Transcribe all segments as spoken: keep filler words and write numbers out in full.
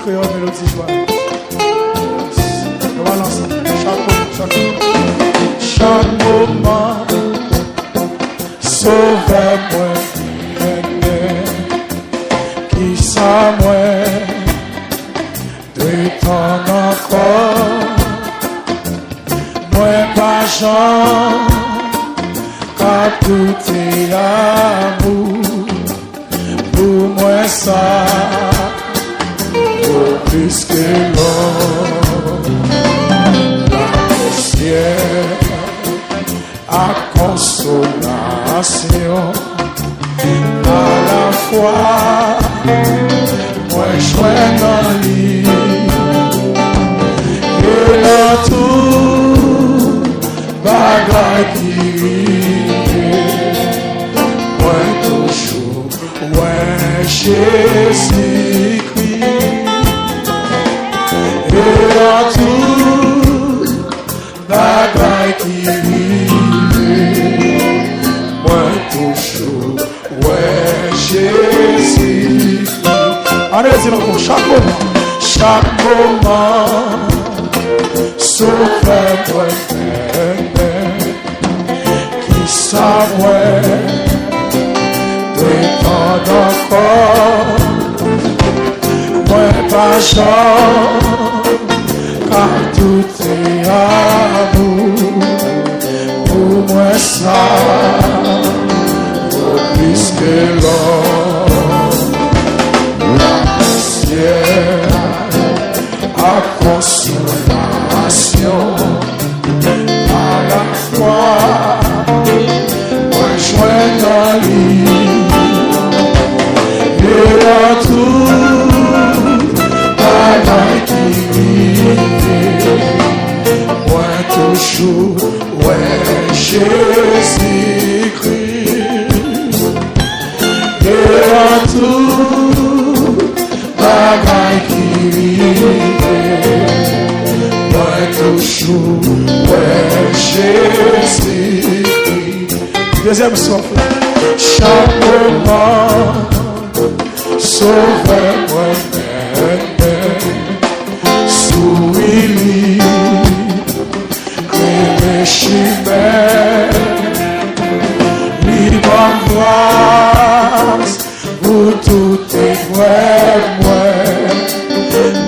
Kreyòl Melodi Jwa. Nou al ansanm. Chak moman, chak moman. Chak moman, Sovè mwen byenmen, kisa mwen dwe tann ankò? Mwen pa janm ka doute amou pou mwen sa vo plis ke lò. Lapriyè ak konsolasyon. Alafwa mwen jwenn nan li. E nan tout bagay ki rive, mwen toujou wè Jezikri. E nan tout bagay ki rive, mwen toujou wè Jezi. Ann redi l ankò, chak moman, chak moman, Sovè mwen byenmen, kisa mwen dwe tann ankò? Mwen pa janm ka doute amou pou mwen sa vo plis ke lò. Lapriyè ak konsolasyon. Alafwa mwen jwenn nan li. E nan tout bagay ki rive, mwen toujou wè Jezikri. E nan tout bagay ki rive, mwen toujou wè Jezi. Dezyèm souf la. Chak moman, Sovè mwen mennen, souri li klere chimen, li ban m gras pou tout eprèv mwen,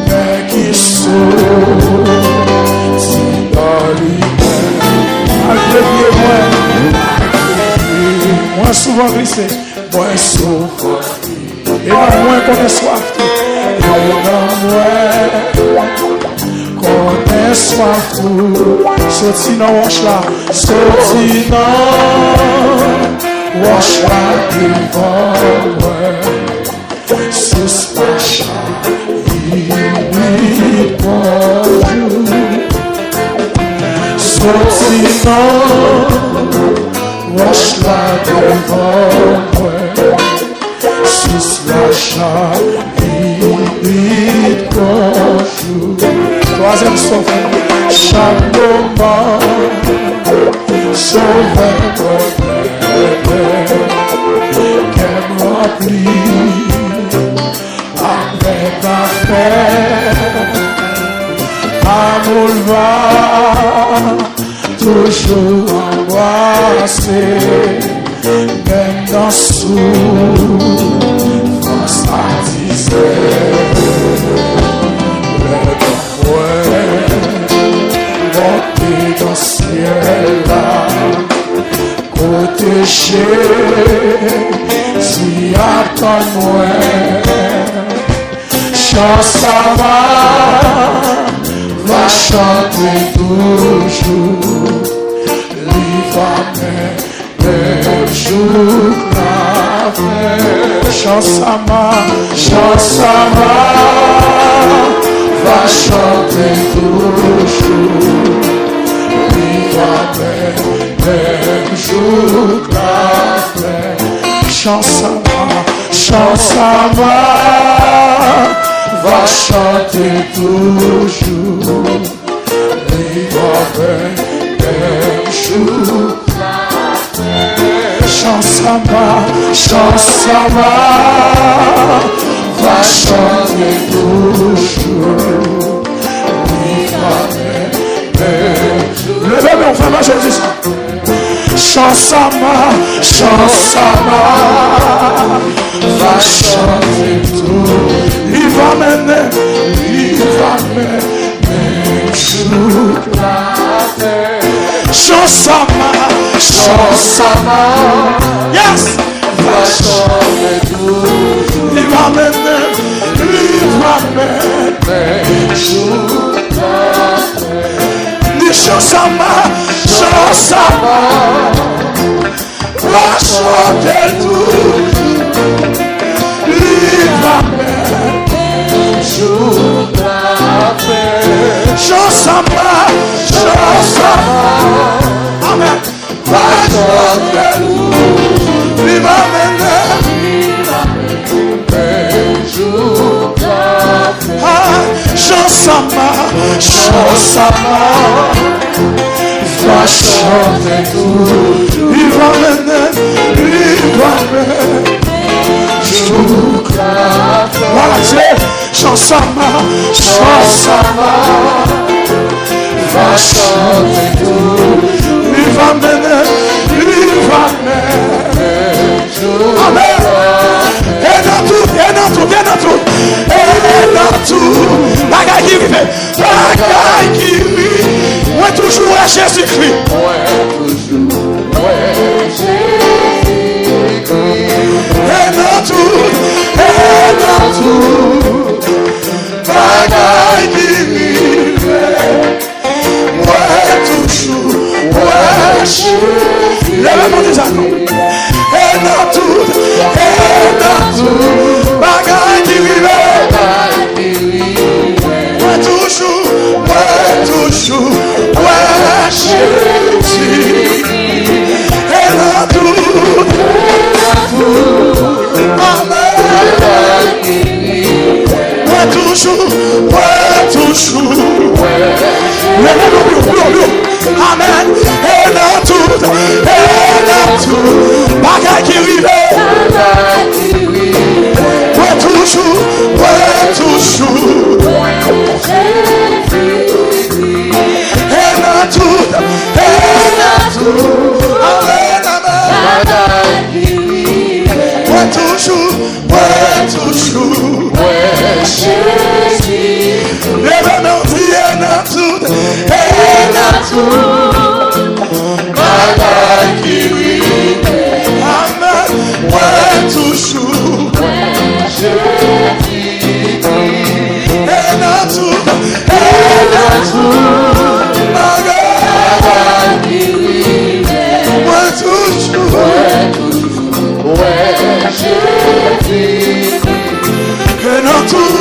men ki soti nan li menm. Malgre pye mwen, mwen souvan glise, mwen souvan glise. E nanm mwen konnen swaf tou. E nanm mwen konnen swaf tou. Soti nan wòch la, soti nan wòch la devan mwen. Sous la chayi pran jou. Soti nan wòch la devan mwen. Sous la chayi pran jou. Twazyèm souf. Chak moman, Sovè mwen mennen, kè m ranpli avèk afè. Amou l va toujou anbrase, menm nan soufrans ak mizè. Lè nanm mwen monte nan syèl la, kote Jezi ap tann mwen. Chan sa m a va chante toujou, li va mennen jouk lafen. Chan sa m a, chan sa m a va chante toujou, li va mennen jouk lafen. Chan sa m a, chan sa m a va chante toujou, li va mennen jouk lafen. Chan sa m a, chan sa m a va chante toujou. Mwen jodi sa. Chan sa m, chan sa m va chante tou. Li va mennen, li va mennen jouk latè. Chan sa m, chan sa m. Yes! Va chante tou. Li va mennen, li va mennen jouk latè. Ni chan sa m, chan sa m va chante tou. Li va mennen jouk latè. Chan sa m, chan sa m. Amèn. Va chante tou. Li va mennen. Ah, chan sa m, chan sa m va chante tou. Li va mennen, li va mennen jouk latè. Vwala, se chan sa m, chan sa m va chante tou. Li va mennen, li va mennen. Amèn. E nan tout, e nan tout, e nan tout, e nan tout bagay ki rive, bagay ki rive. Mwen toujou wè Jezikri. Mwen toujou wè Jezikri. E nan tout, e nan tout bagay ki rive. Mwen toujou wè Jezi. Leve nou di sa non. E nan tout, e nan tout bagay ki rive. Mwen toujou, mwen toujou wè Jezi. E nan tout, e nan tout, amèn. Mwen toujou, mwen toujou. Leve nou pli wo, pli wo, pli wo. Amèn. E nan tout, e nan tout bagay ki rive. Mwen toujou, mwen toujou. E nan tout, e nan tout. Amèn, amèn. Mwen toujou, mwen toujou wè Jezi. Leve men w, di e nan tout, e nan tout bagay ki rive. Amèn. Mwen toujou wè Jezi. E nan tout, e nan tout bagay ki rive. Mwen toujou wè Jezi. E nan tout,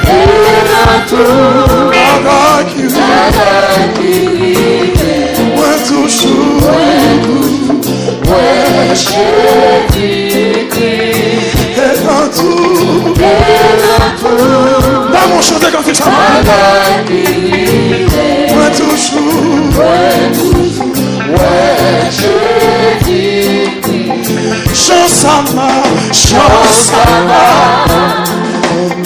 e nan tout bagay ki rive. Mwen toujou wè Jezi. E nan tout, e nan tout. Ban mwen chante kantik sa. Mwen toujou, mwen toujou wè Jezi. Chan sa m, chan sa m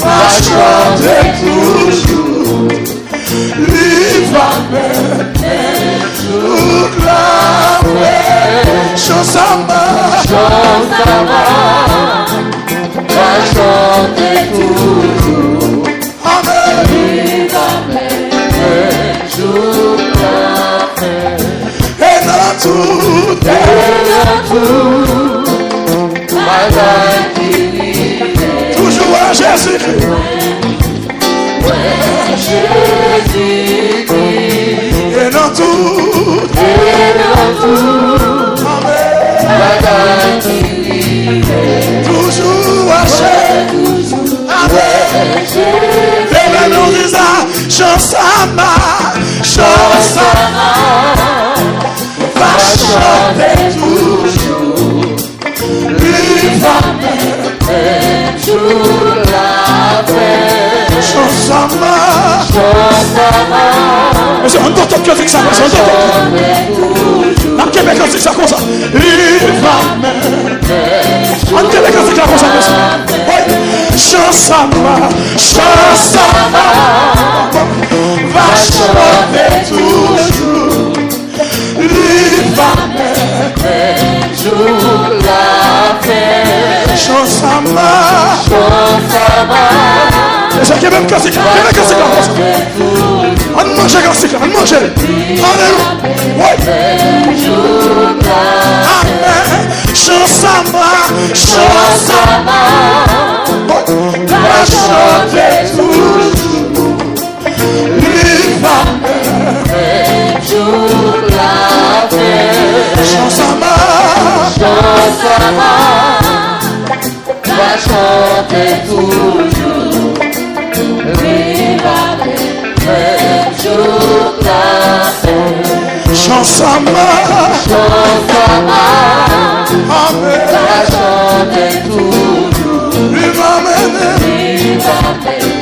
va chante toujou. Li va mennen tout lapè. Chan sa m, chan sa m va chante toujou. Amèn. Li va mennen jouk lafen. E nan tout, e nan tout bagay ki rive. Toujou wè Jezi. Wè Jezi. E nan tout, e nan tout, amèn, bagay ki rive. Toujou wè Jezi. Amèn. Leve nou di sa, chan sa m, chan sa m va chante toujou. Li va mennen tout lapè. Chan sa m, chan sa m. Mesye, ann pran tèt kantik sa, mesye, ann pran tèt. N ap kenbe kantik sa konsa. Li va mennen. Ann kenbe kantik la konsa, mesye. Wi. Chan sa m, chan sa m va chante toujou. Kenbe kantik la, kenbe kantik la konsa. Ann manje kantik la, ann manje l. Alelouya. Wi. Amèn. Chan sa m a, chan sa m a, va chante toujou. Li va menm jouk lafen. Chan sa m a, chan sa m a, va chante toujou. Li va menm jouk lafen. Chan sa m a, chan sa m a, amèn, va chante toujou. Li va mennen, li va mennen.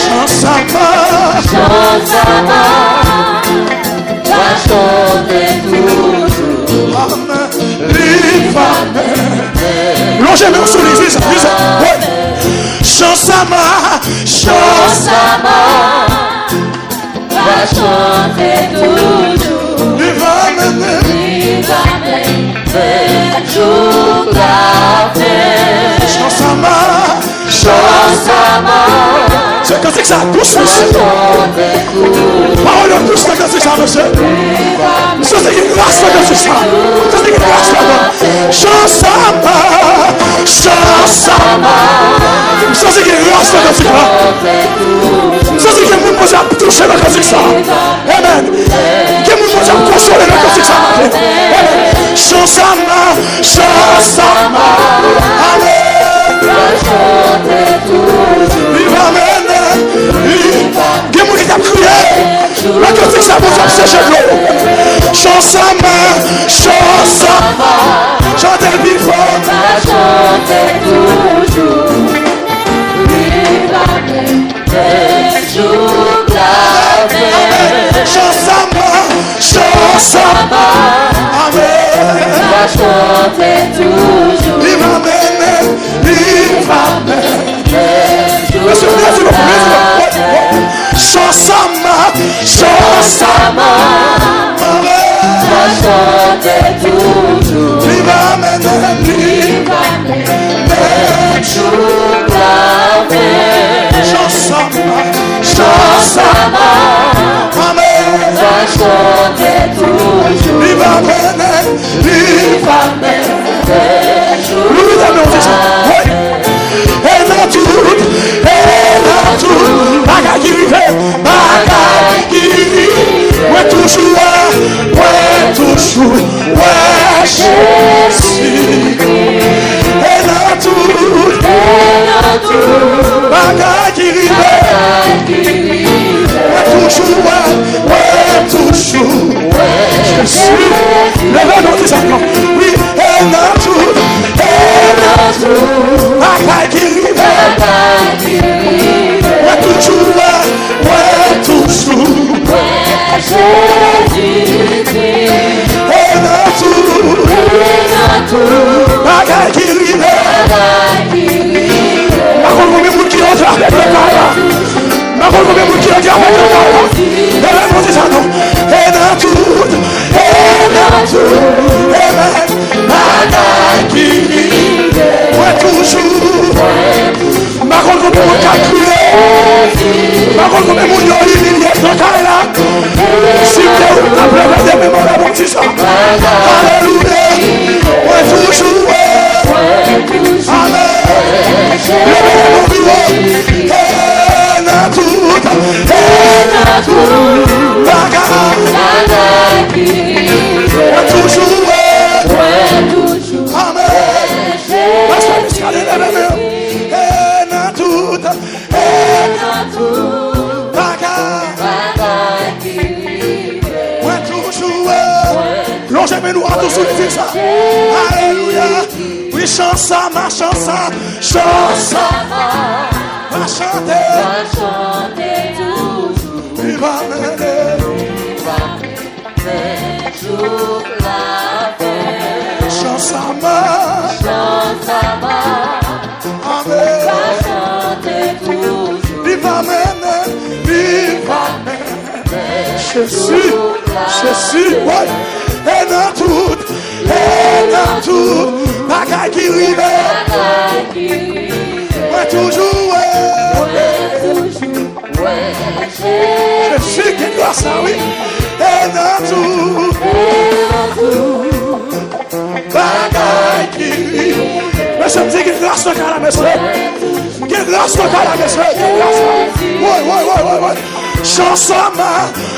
Chan sa m a, chan sa m a, va chante toujou. Amèn. Li va mennen. Lonje men w sou li, di sa, di sa. Wi. Chan sa m a, chan sa m a, va chante toujou. Li va mennen. Li va mennen jouk lafen. Chan sa m a, chan sa m a. Se kantik sa, dous, dous. Pawòl yo dous nan kantik sa, mesye. M santi gen gras nan kantik sa. M santi gen gras ladan. Chan sa m a, chan sa m a. M santi gen gras nan kantik la. M santi gen moun Bondye ap touche nan kantik sa. Amen. Gen moun Bondye ap konsole nan kantik sa maten. Amen. Chan sa m a, chan sa m a. Amen. Li va mennen. Li va. Gen moun ki t ap kriye. Nan kantik sa, Bondye ap seche dlo. Chan sa m a, chan sa m a. Chante l pi fò. Va chante toujou. Li va mennen jouk lafen. Chan sa m a, chan sa m a. Amen. Va chante toujou. Li va mennen, li va mennen. Mesye, byen di nou, byen di nou. Chan sa m a, chan sa m a. Amen. Va chante toujou. Li va mennen, li va mennen jouk lafen. Chan sa m a, chan sa m a. Amen. Va chante toujou. Li va mennen, li va mennen jouk lafen. Wi. E nan tout, e nan tout bagay ki rive, bagay ki rive, mwen toujou wè, mwen toujou wè Jezikri. E nan tout, e nan tout bagay ki rive, mwen toujou wè, mwen toujou wè Jezi. Leve non, di sa non. Wi, e nan tout, e nan tout bagay ki rive, mwen toujou wè, mwen toujou wè Jezikri. E nan tout, e nan tout bagay ki rive, m pa konn konbyen moun ki antre avèk mwen la. M pa konn konbyen moun ki antre avèk mwen la. Leve non, di sa non. E nan tout, e nan tout, e nan bagay ki rive, mwen toujou. M pa konn konbyen moun k ap kriye. M pa konn konbyen moun yo imilye nan kay la. Si w te ou t ap leve de men mwen la, bon, di sa. Alelouya. Mwen toujou wè. Amen. Leve men nou pi wo. E nan tout, e nan tout bagay, mwen toujou wè. Amen. Pastè Miskaden, leve men w. E nan tout, e nan tout bagay, mwen toujou wè. Lonje men nou a tou sou li, di sa. Alelouya. Wi, chan sa m a, chan sa, chan sa m a. Va chante. Va chante toujou. Li va mennen. Li va mennen jouk lafen. Chan sa m a. Chan sa m a. Amen. Va chante toujou. Li va mennen, li va mennen. Jezi, Jezi, wi. E nan tout, e nan tout bagay ki rive, Mwen toujou wè. Jezi gen gras la, wi. E nan tout bagay ki rive. Mesye, m di gen gras nan kay la, mesye. Gen gras nan kay la, mesye. Gen gras la. Woy, woy, woy, woy, woy. Chans sa m,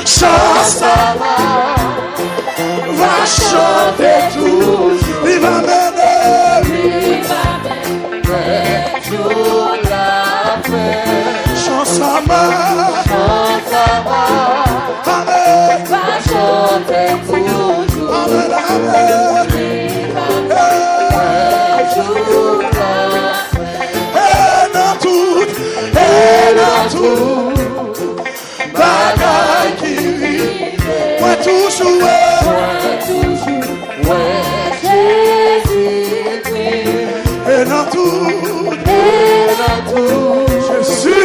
chans sa m va chante toujou. Li va mennen. Chans sa m, chans sa m. Amen. Va chante toujou. Amen, amen. Li va mennen. E nan tout, e nan tout bagay ki rive. Mwen toujou wè. Mwen toujou wè Jezikri. E nan tout, e nan tout, Jezi,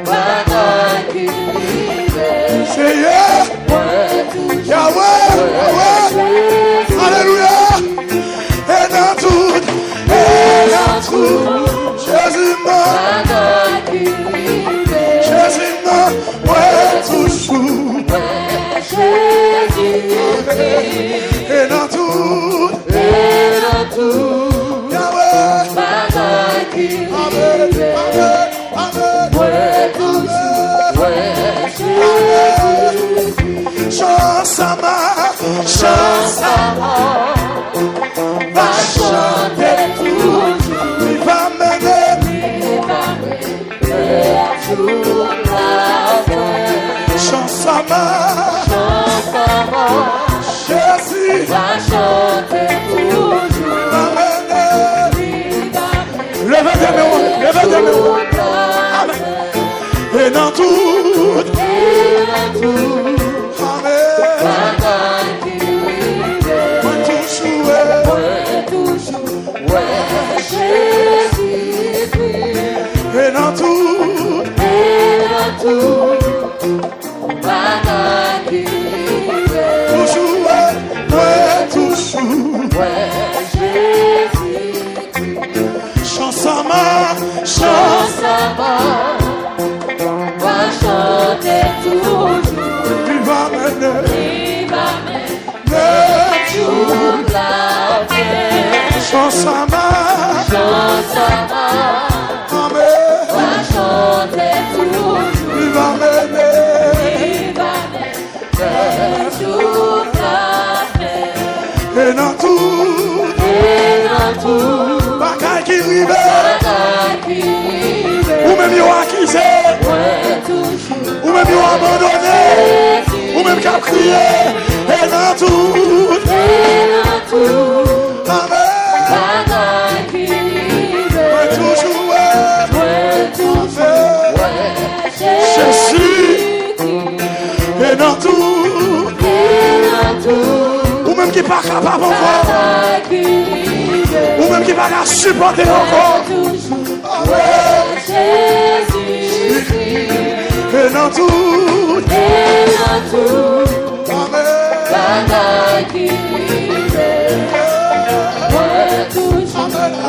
bagay ki rive. Seyè. Mwen toujou, Yahweh, wè Yahweh. Jezi. Alelouya. E nan tout, e nan tout, Jezi nan. Bagay ki rive. Jezi nan. Mwen toujou wè Jezi. E nan tout, e nan tout, Yahweh, bagay ki rive. Amen, amen, amen. Mwen toujou wè Jezi. Chans sa m, chans sa m va chante toujou. Li va mennen. Li va mennen. Chans sa m, chans sa m, Jezi va chante toujou. Amen. Leve de men w, leve de men w. Amen. E nan tout, e nan tout, amen, bagay ki rive. Mwen toujou wè. Mwen toujou wè Jezikri. E nan tout, e nan tout bagay ki rive. Toujou wè, mwen toujou wè Jezikri. Chans sa m, chans sa m va chante toujou. Li va mennen. Li va mennen. Chans sa m, chans sa m, amen, va chante toujou. Li va mennen. Li va mennen. E nan tout, e nan tout bagay ki rive. Bagay ki rive. Ou menm yo akize. Mwen toujou Ou menm yo abandone. Ou menm k ap kriye. E nan tout. E nan tout. Amen. Bagay ki rive. Mwen toujou wè. Mwen toujou wè Jezi. E nan tout. E nan tout. Ou menm ki pa kapab ankò. Bagay ki rive. Ou menm ki pa ka sipòte ankò. Mwen toujou. Wè Jezikri. E nan tout. E nan tout. Amen. Bagay ki rive. Mwen toujou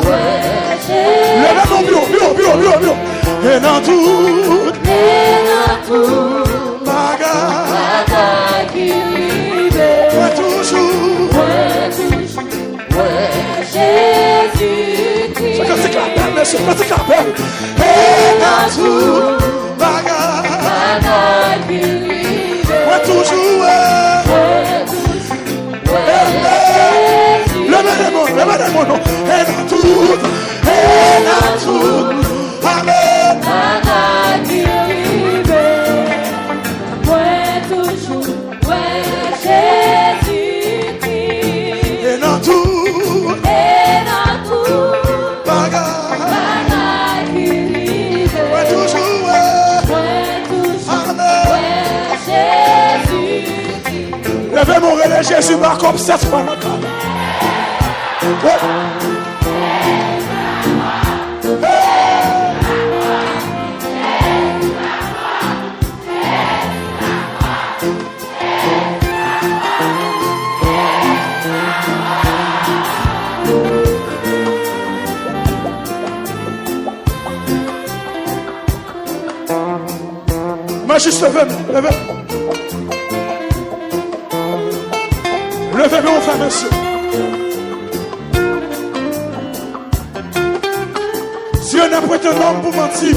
wè Jezikri. Leve non pi wo, pi wo, pi wo, pi wo, pi wo. E nan tout. E nan tout. Bagay. Bagay ki rive. Mwen toujou. Mwen toujou. Wè Jezikri. Se kantik la bèl, mesye, kantik la bèl. E nan tout bagay. Bagay ki rive. Mwen toujou wè. Mwen toujou wè Jezi. Leve de men w, leve de men w non. E nan tout, e nan tout. Amen. Bagay ki rive. Mwen toujou Wè Jezikri. E nan tout. E nan tout. Bagay. Bagay ki rive. Mwen toujou wè. Mwen toujou wè Jezikri. Leve men w rele Jezi bakòp sèt fwa nan kay la. Hey. Hey. Jis leve men, leve men. Leve men, ou fè mesye. Dieu n'est point un homme pour mentir,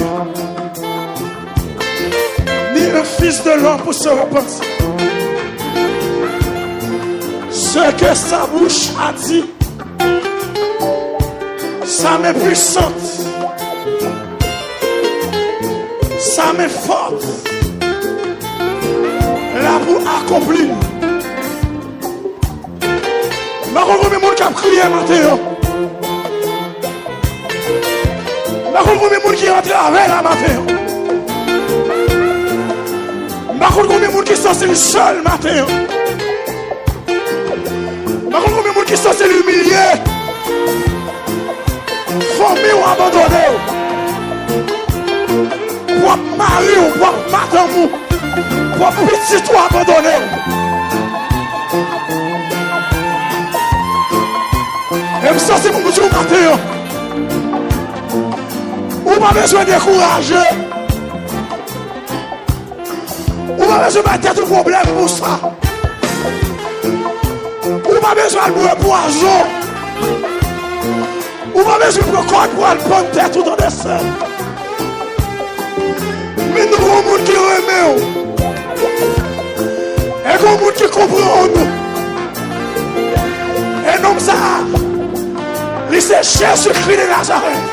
ni un fils de l'homme pour se repentir. Ce que sa bouche a dit, sa men pwisant, sa men fòt la pou akonpli. M pa konn konbyen moun k ap kriye maten an. M pa konn konbyen moun ki antrave la maten an. M pa konn konbyen moun ki santi l sèl maten an. M pa konn konbyen moun ki santi l imilye. Fanmi w abandone w. Pwòp mari w, pwòp madanm ou, pwòp pitit ou abandone w. E m santi pou m di w maten an, ou pa bezwen dekouraje. Ou pa bezwen bay tèt ou pwoblèm pou sa. Ou pa bezwen al bwè pwazon. Ou pa bezwen pran kòd pou al pann tèt ou, tande sè. Men nou gon moun ki renmen w. E gon moun ki konprann ou. E nonm sa a, li se Jezikri de Nazarèt.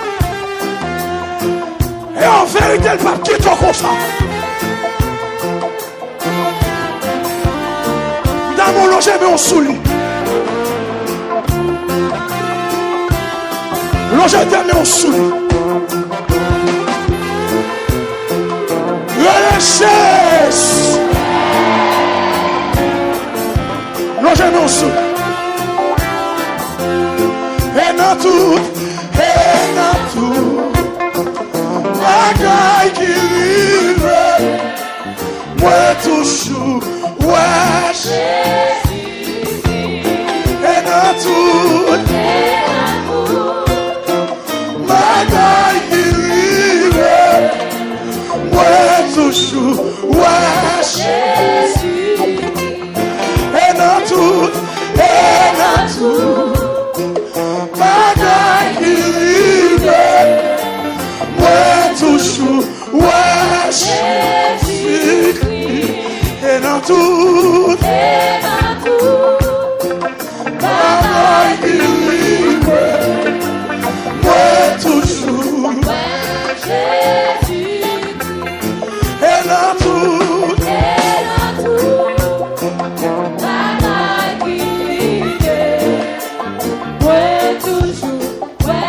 E an verite, l p ap kite w konsa. Dam ou lonje men w sou li. Lonje de men w sou li. Rele Jezi. Lonje men w sou li. E nan tout, e nan tout bagay ki rive, mwen toujou wè Jezi. E nan tout bagay ki rive, mwen toujou wè Jezi. E nan tout, e nan tout bagay ki rive, mwen toujou wè Jezikri. E nan tout bagay ki rive, mwen toujou wè Jezikri. E nan tout, e nan tout bagay ki rive, mwen toujou wè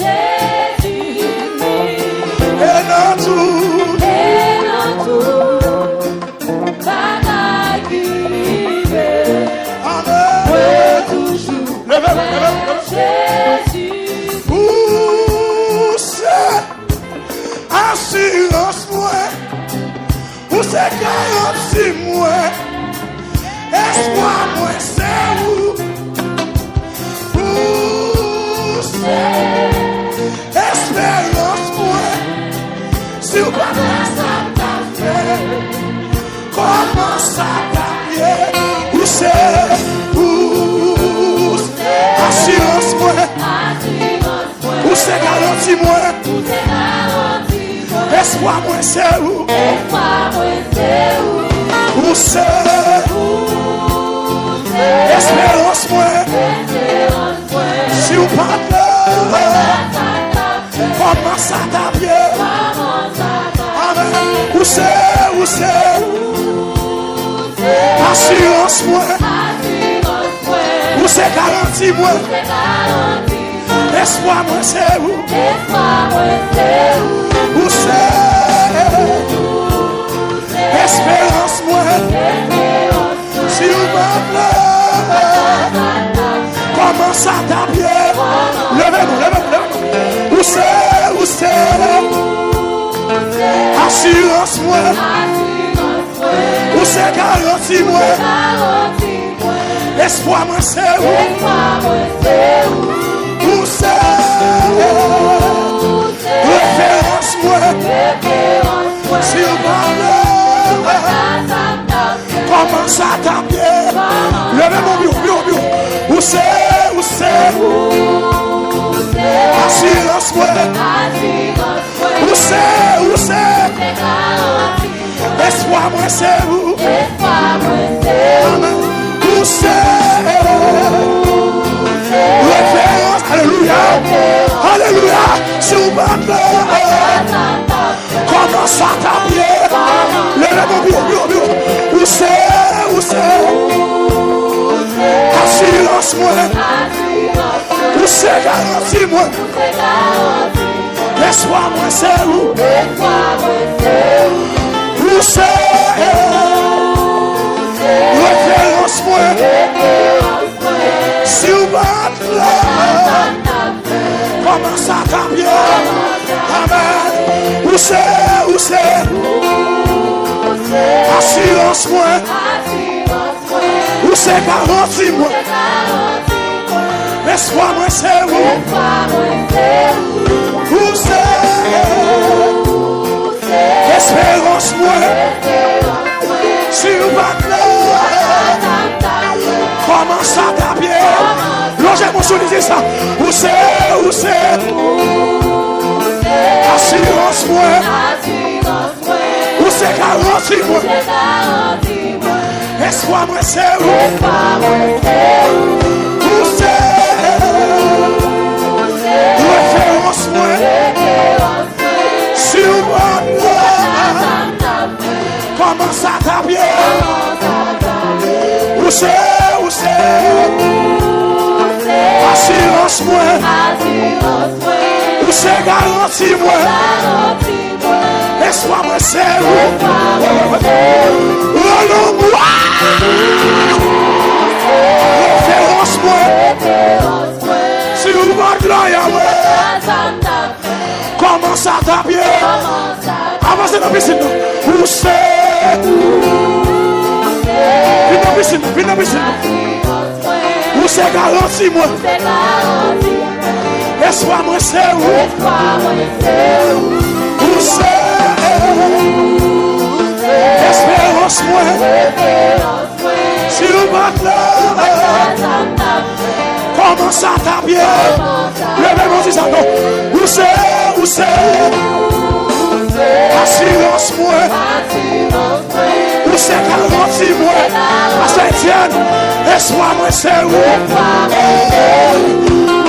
Jezi. E nan tout, e nan tout bagay ki rive, amèn, mwen toujou wè Jezi. Ou se asirans mwen. Ou se garanti mwen. Espwa mwen se ou. Ou se esperans mwen. Si w pa t la, sa m t ap fè? Kòman sa t ap ye? Ou se, ou se asirans mwen. Ou se garanti mwen. Espwa mwen se ou. Ou se esperans mwen. Si w pa t la, kòman sa t ap ye? Amèn. Ou se, ou se asirans mwen. Ou se garanti mwen. Espwa mwen se ou. Ou se esperans mwen. Si w pa t la, kòman sa t ap ye? Leve nou, leve nou, leve nou. Ou se, ou se asirans mwen. Ou se garanti mwen. Espwa mwen se ou. Ou se referans mwen. Si w pa t la, Sa ta byen. Leve men w pi wo, pi wo, pi wo. Ou se, ou se asirans mwen. Ou se, ou se espwa mwen, se ou. Amèn. Ou se referans. Alelouya. Alelouya. Si w pa t la, kòman sa t ap ye? Leve men w pi wo, pi wo, pi wo. Ou se, ou se asirans mwen. Ou se garanti mwen. Espwa mwen se ou. Ou se referans mwen. Si w pa t la, kòman sa t ap ye? Amèn. Ou se, ou se asirans mwen. Ou se garanti mwen. Espwa mwen se ou. Ou se esperans mwen. Si w pa t la, kòman sa t ap ye? Lonje men w sou li, di sa. Ou se, ou se asirans mwen. Ou se garanti mwen. Espwa mwen se ou. Ou se referans mwen. Si w pa t la, kòman sa t ap ye? Ou se, ou se asirans mwen. Ou se garanti mwen. Espwa mwen se ou. Ou non mwen. Referans mwen. Si w pa t la, Yahweh, kòman sa t ap ye? Avanse nan pisin nan. Ou se. Vin nan pisin nan, vin nan pisin nan. Ou se garanti mwen. Espwa mwen se ou. Ou se esperans mwen. Si w pa t la, kòman sa t ap ye? Leve men w, di sa non. Ou se, ou se asirans mwen. Ou se garanti mwen. Pastè Etienne, espwa mwen se ou.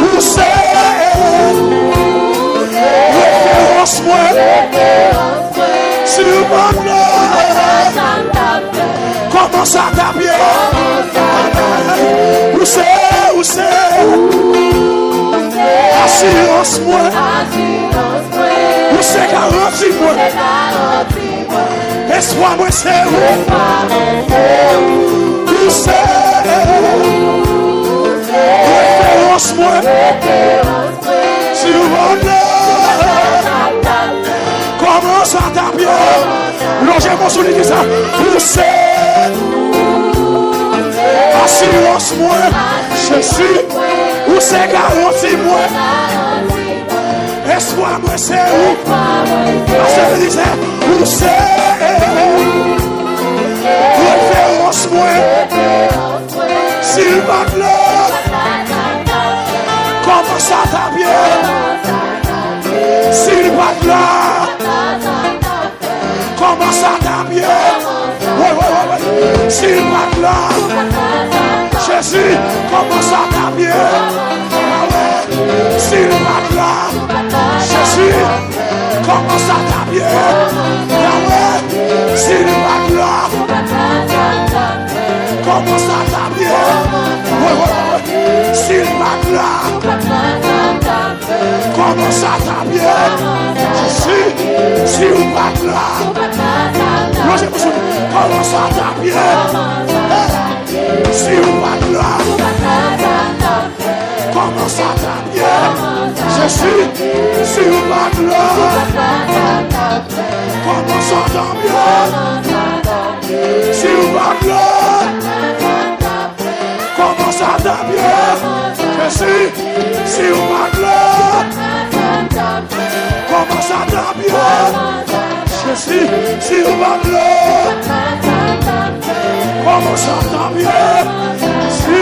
Ou se referans mwen. Si w pa t la, kòman sa t ap ye? Ou se, ou se asirans mwen. Ou se garanti mwen. Espwa mwen se ou. Ou se referans mwen. Si w pa t la, kòman sa t ap ye? Lonje men w sou li, di sa. Ou se asirans mwen, Jezi. Ou se garanti mwen. Espwa mwen se ou. Pastè Belizaire, ou se referans mwen. Si l pa t la, kòman sa t ap ye? Si l pa t la, kòman sa t ap ye? Wi, wi, wi, wi. Si l pa t la, Jezi, kòman sa t ap ye? Yahweh, si l pa t la, Jezi, kòman sa t ap ye? Yahweh, si l pa t la, kòman sa t ap ye? Wi, wi, wi. Si l pa t la, kòman sa t ap ye? Jezi, si w pa t la, lonje men w sou li. Kòman sa t ap ye? Si w pa t la, kòman sa t ap ye? Jezi, si w pa t la, kòman sa t ap ye? Si w pa t la, kòman sa t ap ye? Jezi, si w pa t la, kòman sa t ap ye? Jezi, si w pa t la, Kòman sa t ap ye? Si,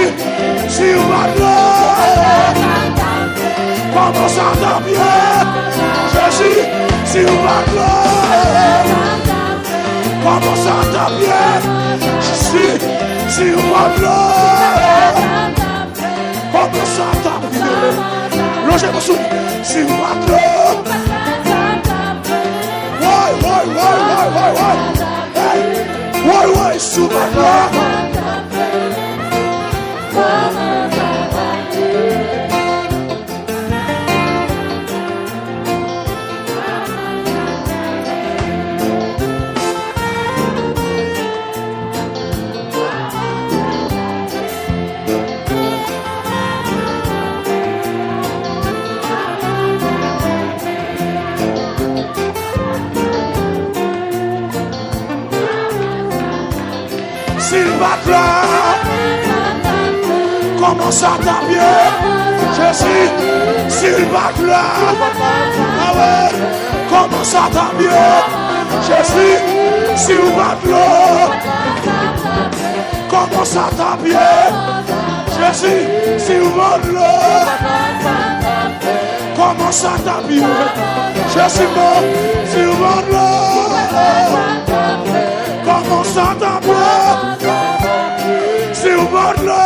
si w pa t la. Kòman sa t ap ye? Jezi, si w pa t la. Kòman sa t ap ye? Si, si w pa t la. Kòman sa t ap ye? Lonje men sou li. Si w pa t la. Woy, woy, woy, woy, woy, woy. Hey! Woy, woy, si w pa t la. Si l pa t la, kòman sa t ap ye? Jezi, si l pa t la, awe, kòman sa t ap ye? Jezi, si w pa t la, kòman sa t ap ye? Jezi, si w pa t la. Kòman sa t ap ye? Jezi, non, si w pa t la. Kòman sa t ap ye? Si w pa t la.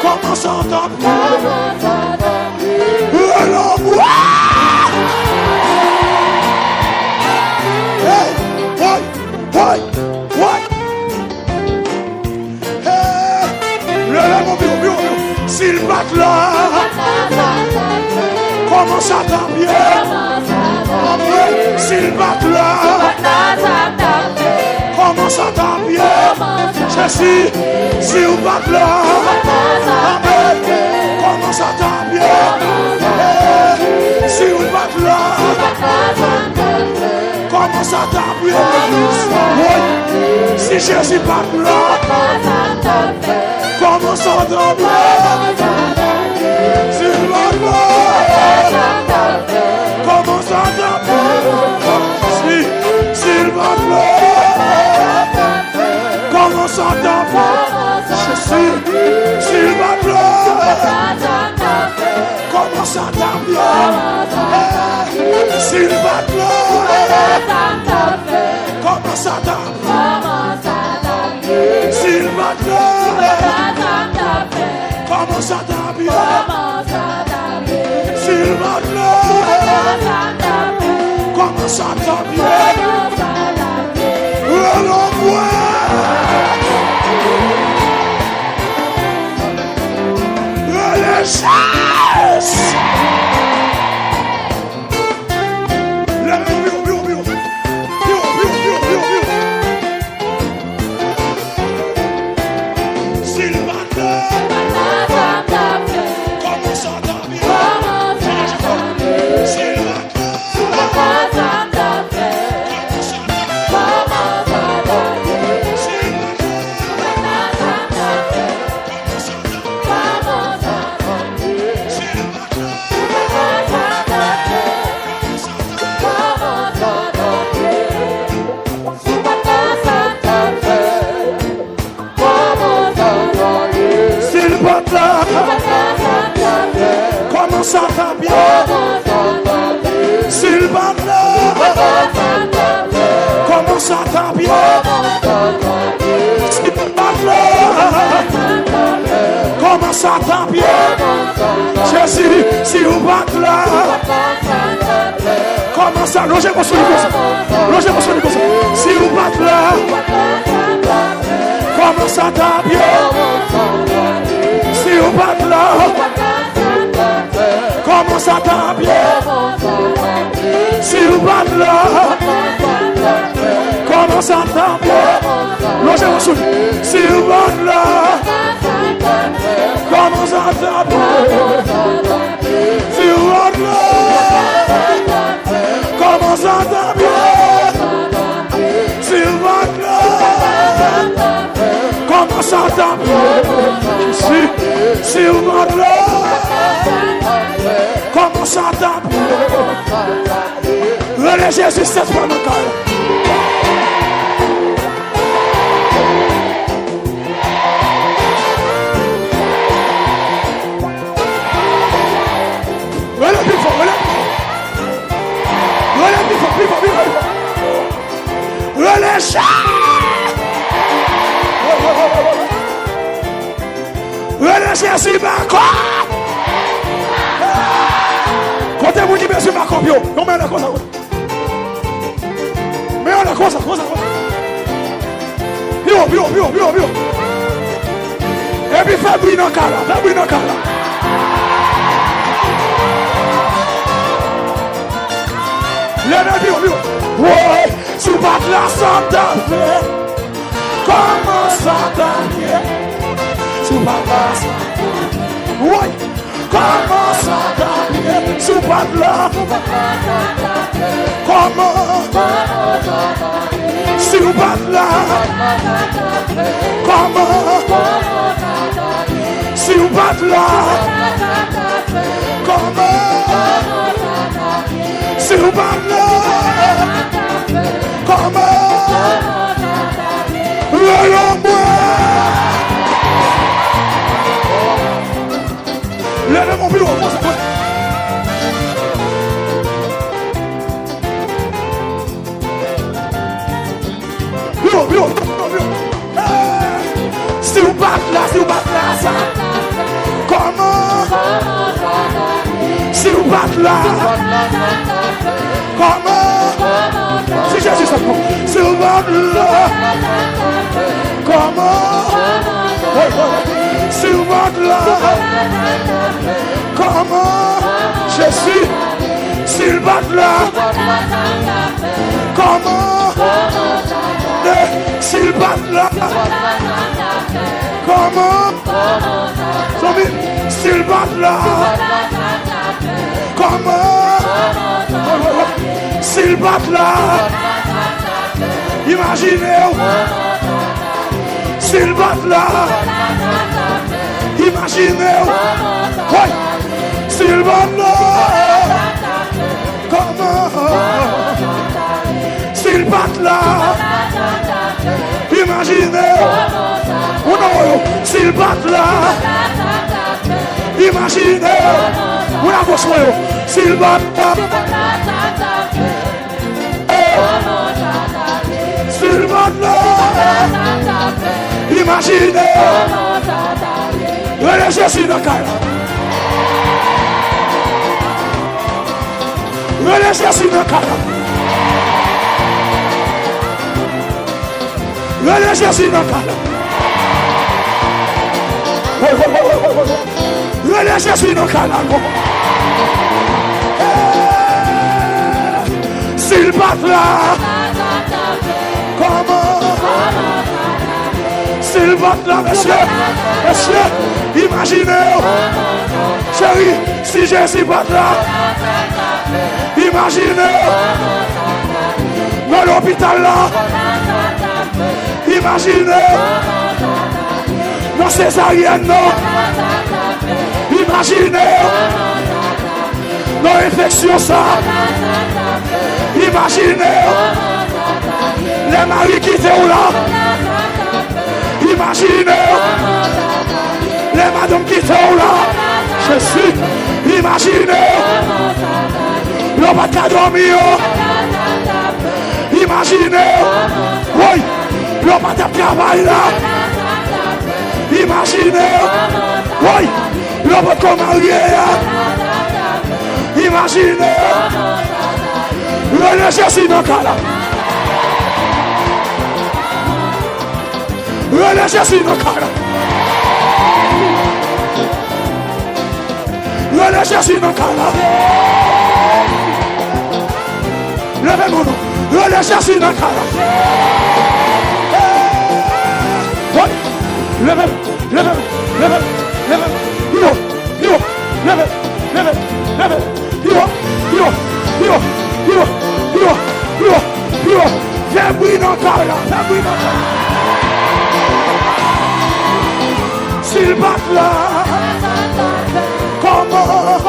Kòman sa t ap ye? Rele mwen. Hey, woy, woy, woy. Hey! Leve men w pi wo, pi wo, pi wo. Si l pa t la, kòman sa t ap ye? Amen. Si l pa t la, kòman sa t ap ye? Jezi, si w pa t la, amen. Kòman sa t ap ye? Hey! Si w pa t la. Kòman sa t ap ye, legliz? Woy, si Jezi pa t la, kòman sa t ap ye? Si l pa t la, kòman sa t ap ye? Si, si l pa t la, kòman sa t ap ye? Jezi, si l pa t la. Kòman sa t ap ye? Hey, si l pa t la. Kòman sa t ap ye? Si l pa t la. Kòman sa t ap ye? Si l pa t la. Kòman sa t ap ye? Rele mwen. Rele Jezi. Leve pi wo, pi wo, pi wo. Pi wo, pi wo, pi wo, pi wo, pi wo. Si l pa t la. Kòman sa t ap ye? Si l pa t la. Si l pa t la, kòman sa t ap ye? Si l pa t la, kòman sa t ap ye? Si l pa t la, kòman sa t ap ye? Jezi, si w pa t la. Kòman sa, lonje men w sou li konsa. Lonje men w sou li konsa. Si w pa t la, kòman sa t ap ye? Si w pa t la, kòman sa t ap ye? Si w pa t la, kòman sa t ap ye? Lonje men w sou li. Si w pa t la, kòman sa t ap ye? Si w pa t la, kòman sa t ap ye? Si w pa t la, kòman sa t ap ye? Si, si w pa t la, kòman sa t ap ye? Rele Jezi sèt fwa nan kay la. Jezi bakòp! Kote moun ki bezwen bakòp yo? Yon men nan konsa. Men yon nan konsa, konsa, konsa. Pi wo, pi wo, pi wo, pi wo, pi wo. Epi fè bri nan kay la, fè bri nan kay la. Leve pi wo, pi wo. Woy, si w pa t la, sa t ap fèt. Kòman sa t ap ye? Si w pa t la, sa t ap fèt. Woy! Kòman sa t ap ye? Si w pa t la. Kòman? Si w pa t la. Kòman? Si w pa t la. Kòman? Si w pa t la. Kòman? Rele mwen. Leve men w pi wo, konsa, konsa. Pi wo, pi wo, pi wo, pi wo. Hey! Si w pa t la, si w pa t la, sa. Kòman? Si w pa t la. Kòman? Si Jezi sot non. Si w pa t la. Kòman? Woy, woy, woy. Si w pa t la. Kòman? Jezi. Si l pa t la. Kòman? Eh, si l pa t la. Kòman? Zanmi, si l pa t la. Kòman? Si l pa t la. Imajine w. Si l pa t la. Imajine w. Woy. Si l pa t la. Kòman? Si l pa t la. Imajine. Ou nan yo. Si l pa t la. Imajine. Ou nan gòch mwen yo. Si l pa t la. Si l pa t la. Imajine. Rele Jezi nan kay la. Rele Jezi nan kay la. Rele Jezi nan kay la. Woy, woy, woy. Rele Jezi nan kay la, non. Eh, si l pa t la, kòman? Si l pa t la, mesye, mesye, imajine w. Cheri, si Jezi pa t la, imajine w. Nan lopital la, imajine w. Nan sezaryèn nan, imajine w. Nan enfeksyon sa, imajine w. Lè mari kite w la, imajine w. Lè madanm kite w la, Jezi, imajine w. Lè w pa t ka dòmi yo, imajine w. Woy, lè w pa t ap travay la, imajine w. Woy, lè w potko marye a, imajine w. Rele Jezi nan kay la. Rele Jezi nan kay la. Rele Jezi nan kay la. Leve men w non. Rele Jezi nan kay la. Woy. Leve men. Leve men. Leve men. Leve men. Pi wo. Pi wo. Leve. Leve. Leve. Pi wo. Pi wo. Pi wo. Pi wo. Pi wo. Pi wo. Pi wo. Fè bri nan kay la. Fè bri nan kay la. Si l pa t la, kòman?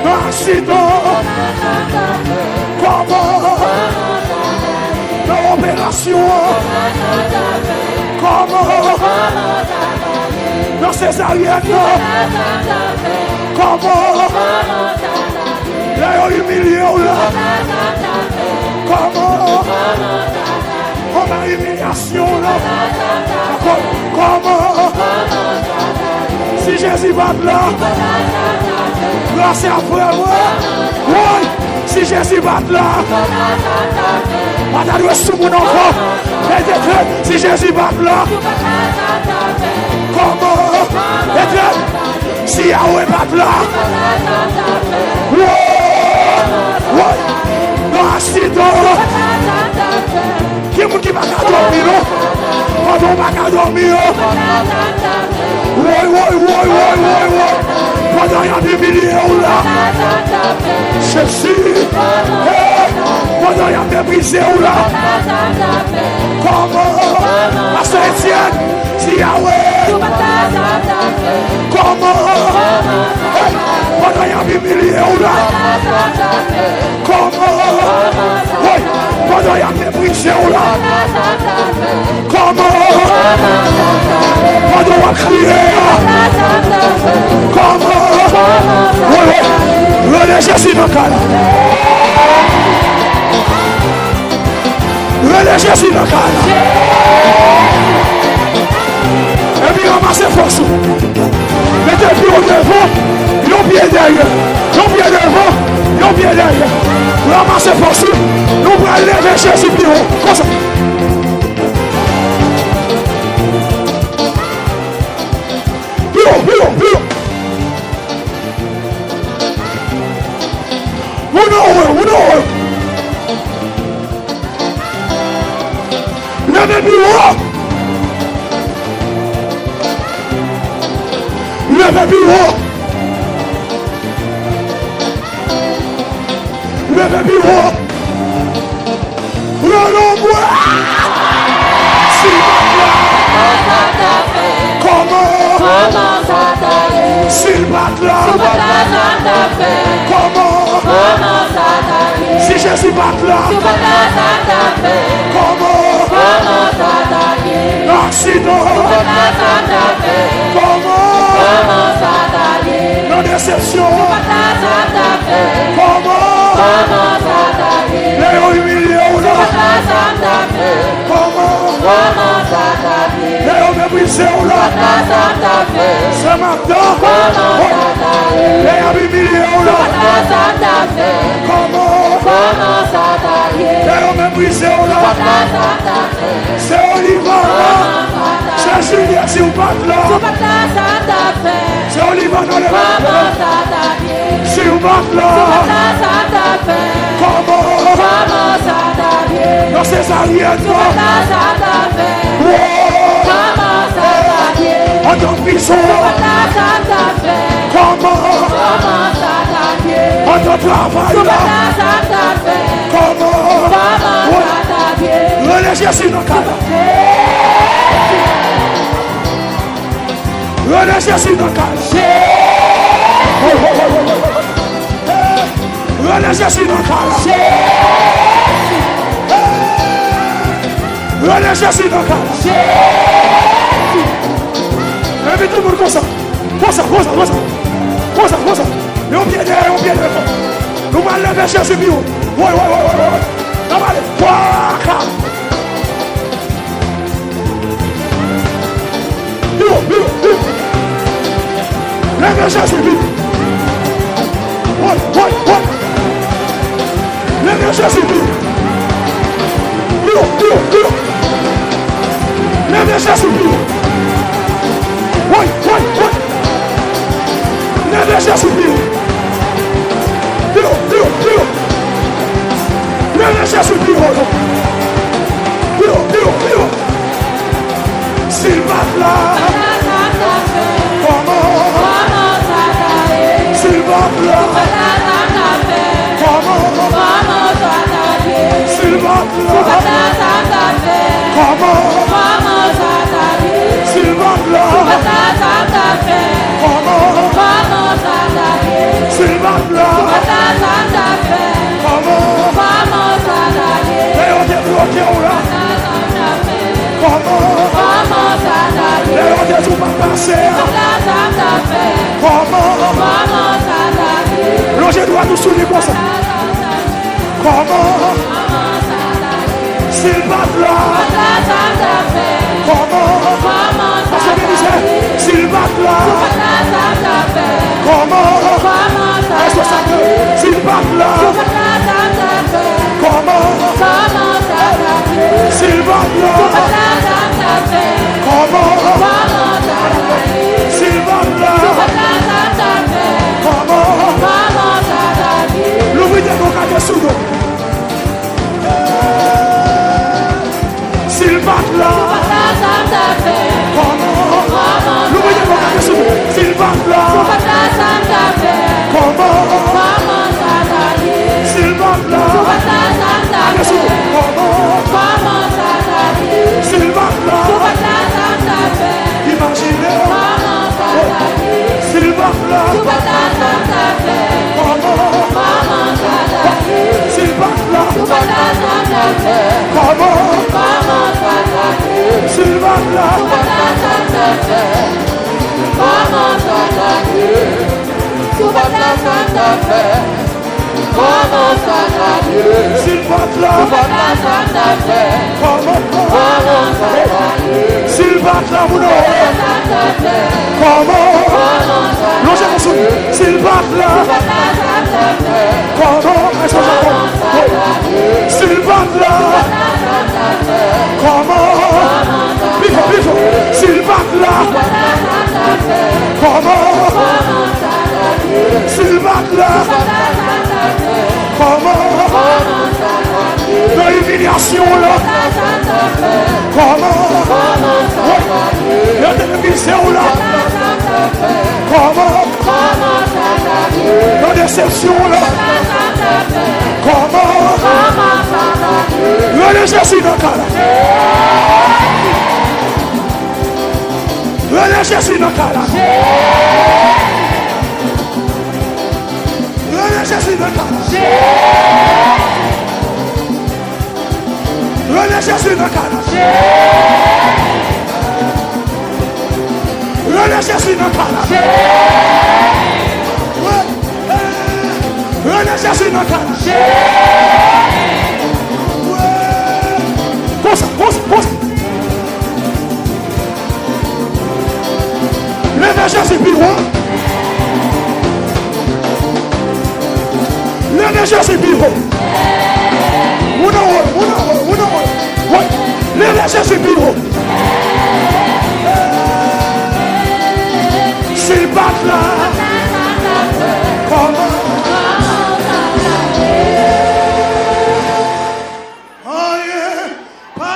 Nan aksidan, kòman? Nan operasyon, kòman? Nan sezaryèn nan, kòman? Lè yo imilye w la, kòman? Anba imilyasyon w la, kò-, kòman? Si Jezi pa t la, gras ap fè mwen. Woy, si Jezi pa t la, pa ta dwe sou moun ankò. Mete tèt, si Jezi pa t la, kòman? Mete tèt, si Yawe pa t la, woy, woy, nan aksidan. Ki moun ki pa ka dòmi non? Pandan w pa ka dòmi non. Woy, woy, woy, woy, woy, woy. Pandan y ap imilye w la. Jezi. Hey! Pandan y ap meprize w la. Kòman? Pastè Etienne, di Yawe. Kòman? Hey! Pandan y ap imilye w la. Kòman? Woy! Pandan y ap meprize w la. Kòman? Pandan w ap kriye a. Kòman? Woy, woy! Rele Jezi nan kay la. Rele Jezi nan kay la. Epi ranmase fòs ou. Mete pye w devan, yon pye dèyè. Yon pye devan, yon pye dèyè. Ranmase fòs ou. Nou pral leve Jezi pi wo. Konsa. Pi wo, pi wo, pi wo. Moun anwo, moun anwo. Leve pi wo. Leve pi wo. Leve pi wo. Pran non mwen. Si l pa t la. Kòman? Si l pa t la. Kòman? Si Jezi pa t la. Kòman? Nan aksidan. Kòman? Nan desepsyon. Kòman? Lè yo imilye w la. Kòman? Lè yo meprize w la. Se maten. Lè y ap imilye w la. Kòman? Lè yo meprize w la. Se Olivan la. Se Jilye, si w pa t la. Se Olivan nan levanjil. Si w pa t la. Kòman? Nan sezaryèn nan. Woy! Andan prizon. Kòman? Andan travay la. Kòman? Woy! Rele Jezi nan kay la. Rele Jezi nan kay la. Rele Jezi nan kay la. Rele Jezi nan kay la. Epi tout moun konsa. Konsa, konsa, konsa. Konsa, konsa. Yon pye dèyè, yon pye devan. Nou pral leve Jezi pi wo. Woy, woy, woy, woy, woy. N ap ale. Waka. Pi wo, pi wo, pi wo. Leve Jezi pi wo. Woy, woy, woy. Leve Jezi pi wo. Pi wo, pi wo, pi wo. Leve Jezi pi wo. Woy, woy, woy. Leve Jezi pi wo. Pi wo, pi wo, pi wo. Leve Jezi pi wo. Pi wo, pi wo, pi wo. Si l pa t la. Kòman? Si l pa t la. Kòman? Si l pa t la. Kòman? Si l pa t la. Kòman? Si l pa t la. Kòman? Lè yo te bloke w la. Kòman? Lè yo te di w pa pase a. Kòman? Lonje dwat ou sou li konsa. Kòman? Si l pa t la. Kòman? Pastè Belizaire, si l pa t la. la. Kòman sa ka ye? Si w pa t la, sa t ap fè? Kòman sa ka ye? Si l pa t la, si w pa t la, sa t ap fè? Kòman? Kòman sa ka ye? Si l pa t la, moun an, kòman? Kòman sa ka ye? Lonje nou sou li. Si l pa t la, si w pa t la, sa t ap fè? Kòman? Èske w konprann? Si l pa t la, kòman? Pi fò, pi fò. Si l pa t la, kòman? Si l pa t la, kòman? Nan imilyasyon w la, kòman? Wi. Nan televize w la, kòman? Nan desepsyon w la, kòman? Rele Jezi nan kay la. Rele Jezi nan kay la. Rele Jezi nan kay la. Rele Jezi nan kay la. Rele Jezi nan kay la. Rele Jezi nan kay la. Konsa, konsa, konsa. Leve Jezi pi wo. Leve Jezi pi wo. Moun anwo, moun anwo, moun anwo. Wi. Leve Jezi pi wo. Si l pa t la, kòman? Anyen pa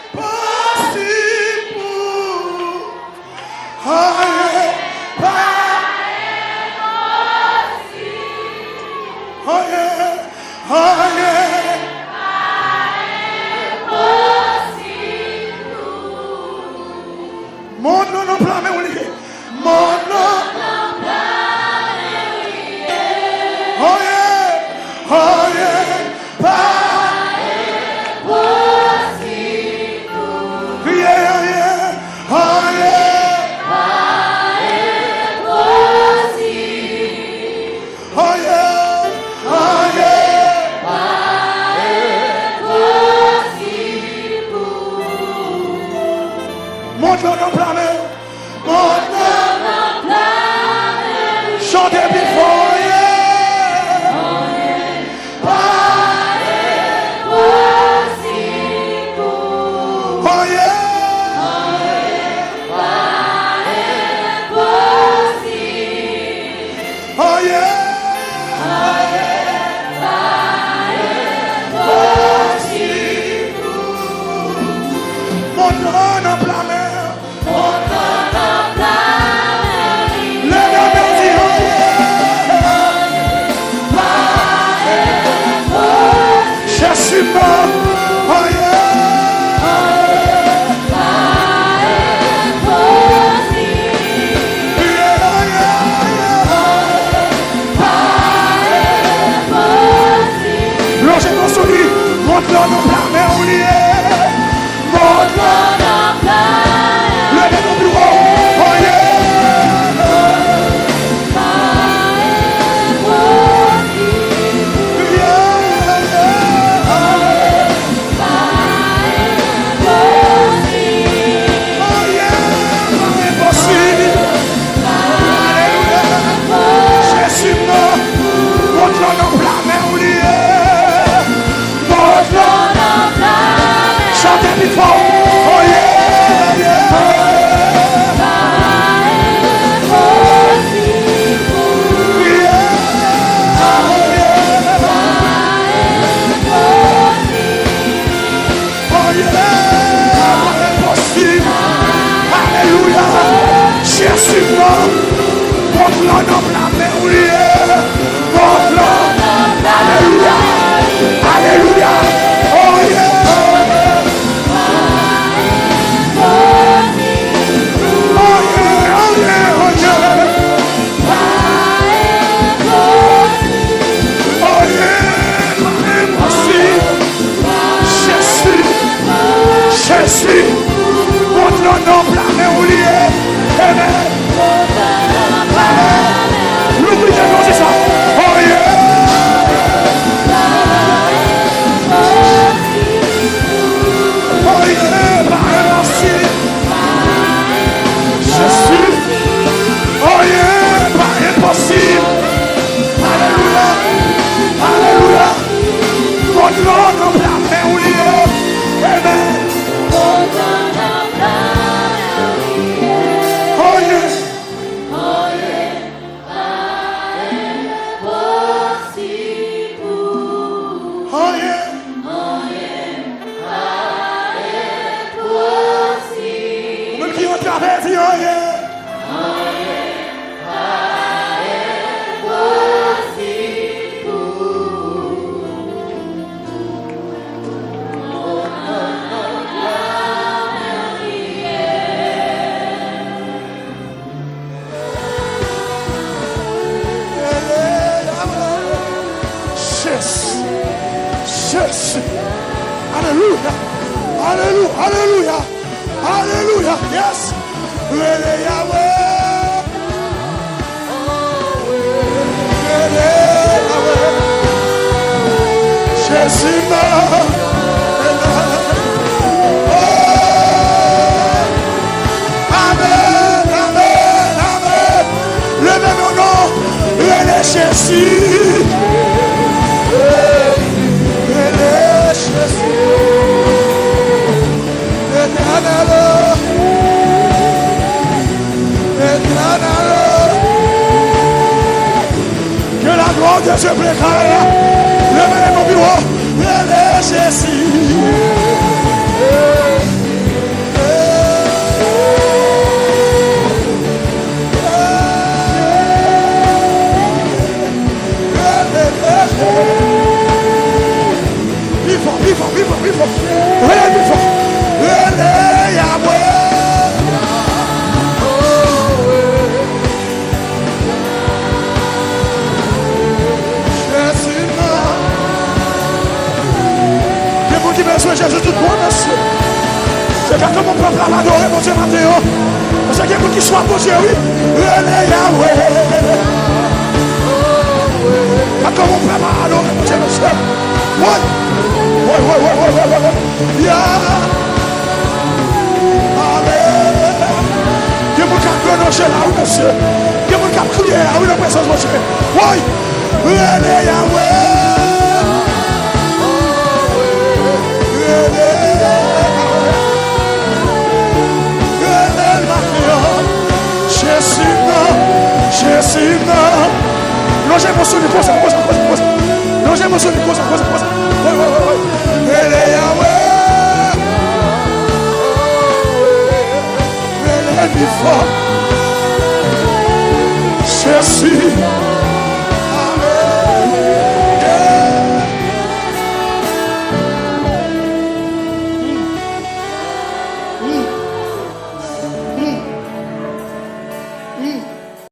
enposib pou ou. Anyen pa enposib. Anyen, anyen pa enposib pou ou. Mond lan nan pla men w li ye. Mond lan nan pla men w li ye. Anyen, anyen pa enposib. Kriye, anyen, anyen pa enposib. Anyen, anyen pa enposib pou ou. Mond lan nan pla men w. Mond lan nan pla men w. Chante pi fò, yeah. Anyen pa enposib pou ou. Anyen, anyen pa enposib. Anyen, anyen pa enposib pou ou. Mond lan nan pla men w. Mond lan nan pla men w li ye. Leve men w, di, anyen pa enposib. Jezi nan, anyen, anyen pa enposib. Anyen, anyen pa enposib. Lonje nou sou li. Mond lan nan pla men w li ye. Mond lan nan pla Nan pla men w li ye. Amen. Amen. Louvri kè nou, di sa. Oh yeah. Oh yeah, pa enposib. Jezi. Oh yeah, pa enposib. Alelouya. Alelouya. Kontròl nan pla men w li ye. Amen. Oh yeah. Oh yeah. Ou menm ki antre avè, di oh yeah. Jezi. Jezi. Alelouya. Alelouya. Alelouya. Alelouya. Yes. Rele Yahweh. Rele Yahweh. Jezi nan. Oh. Amen, amen, amen. Leve non, non. Rele Jezi. Rele Jezi. Etènèl. Etènèl. Que la gloire de Dieu pleut kay la. Leve men nou pi wo. Rele Jezi. Pi fò, pi fò, pi fò, pi fò. Rele pi fò. Rele Yahweh. Jezi nan. Gen moun ki bezwen Jezi tout bon, mesye. Se pa kòman pèp la ap adore Bondye maten an. Paske gen moun ki swaf Bondye, wi. Rele Yahweh. Pa kòman pèp la ap adore Bondye, mesye. Woy. Woy, woy, woy. Ya. Amen. Gen moun k ap plonje la, wi, mesye. Gen moun k ap kriye la, wi, nan prezans Bondye. Woy! Rele Yahweh! Rele Yahweh! Rele l maten an! Jezi nan! Jezi nan! Lonje men w sou li konsa, konsa, konsa, konsa. Lonje men w sou li konsa, konsa, konsa. Woy, woy, woy, woy. Rele Yahweh! Rele pi fò. Jezi.